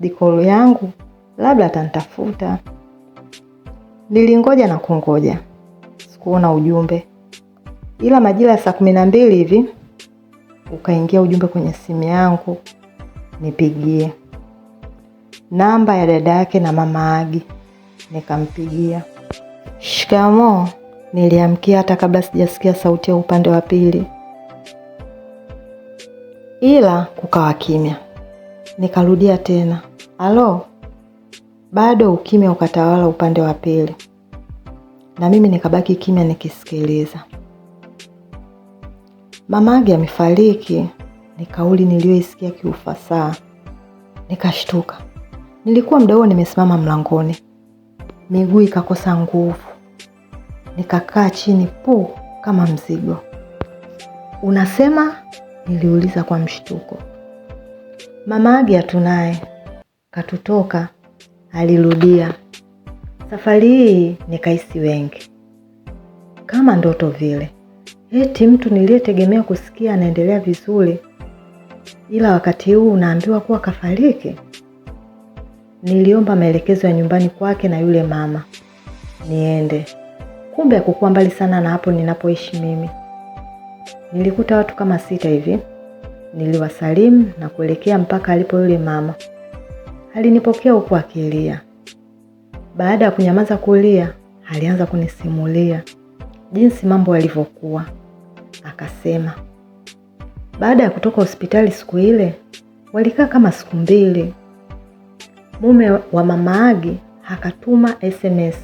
missed call yangu, labda atanitafuta. Nilingoja na kungoja, sikuona ujumbe, ila majira ya saa 12 hivi ukaingia ujumbe kwenye simu yangu, nipigie namba ya dada yake na mama Agi. Nikampigia. Shikamoo, niliamkia hata kabla sijasikia sauti ya upande wa pili, ila kukawa kimya. Nikarudia tena, alo, bado ukimya ukatawala upande wa pili, na mimi nikabaki kimya nikisikiliza. Mama Agi amefariki, ni kauli niliyoisikia kiufasaha. Nikashtuka. Nilikuwa muda huo nimesimama mlangoni, miguu ikakosa nguvu, nikakaa chini pu kama mzigo. Unasema? Niliuliza kwa mshtuko. Mama Agi hatunaye, katutoka, alirudia. Safari hii nikahisi wengi, kama ndoto vile, eti mtu niliyetegemea kusikia anaendelea vizuri, ila wakati huu unaambiwa kuwa kafariki. Niliomba maelekezo ya nyumbani kwake na yule mama niende. Kumbe hakukuwa mbali sana na hapo ninapoishi mimi. Nilikuta watu kama 6 hivi. Niliwasalimu na kuelekea mpaka alipo yule mama. Alinipokea huku akilia. Baada ya kunyamaza kulia, alianza kunisimulia jinsi mambo yalivyokuwa. Akasema baada ya kutoka hospitali siku ile, walikaa kama siku 2. Mume wa mama Agi akatuma SMS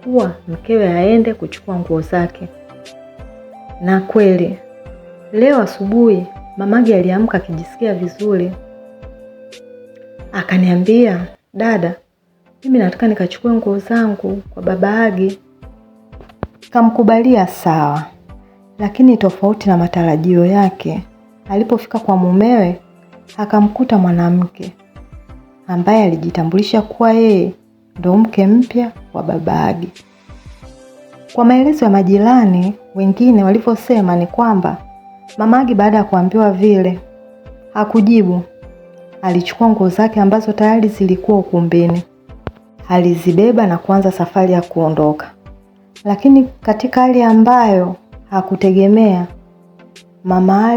kuwa mkewe aende kuchukua nguo zake. Na kweli leo asubuhi mama Agi aliamka akijisikia vizuri. Akaniambia, dada, mimi nataka nikachukue nguo zangu kwa baba Agi. Kamkubalia sawa, lakini tofauti na matarajio yake, alipofika kwa mumewe akamkuta mwanamke ambaye alijitambulisha kuwa yeye ndo mke mpya wa baba Agi. Kwa maelezo ya majirani wengine walivyosema ni kwamba mama Agi baada ya kuambiwa vile hakujibu. Alichukua nguo zake ambazo tayari zilikuwa ukumbini, alizibeba na kuanza safari ya kuondoka. Lakini katika hali ambayo hakutegemea, mama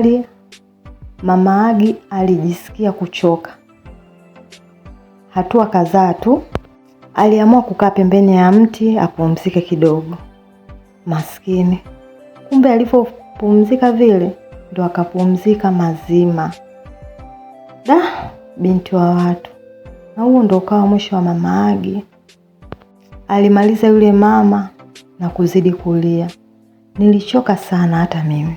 Agi alijisikia kuchoka. Hatua kadhaa tu aliamua kukaa pembeni ya mti apumzike kidogo. Maskini, kumbe alipopumzika vile ndo akapumzika mazima. Da, binti wa watu. Na huo ndo ukawa mwisho wa mama Agi. Alimaliza yule mama na kuzidi kulia. Nilichoka sana hata mimi.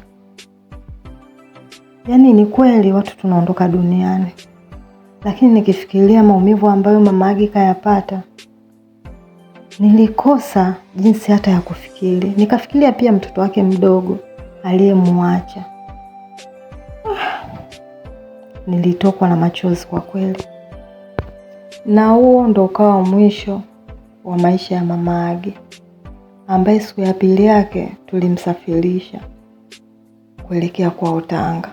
Yaani ni kweli watu tunaondoka duniani, lakini nikifikiria maumivu ambayo mama Agi kayapata, nilikosa jinsi hata ya kufikiri. Nikafikiria pia mtoto wake mdogo aliyemwacha. Nilitokwa na machozi kwa kweli. Na huo ndo ukawa mwisho wa maisha ya mama Agi, ambaye siku ya pili yake tulimsafirisha kuelekea kwao Tanga.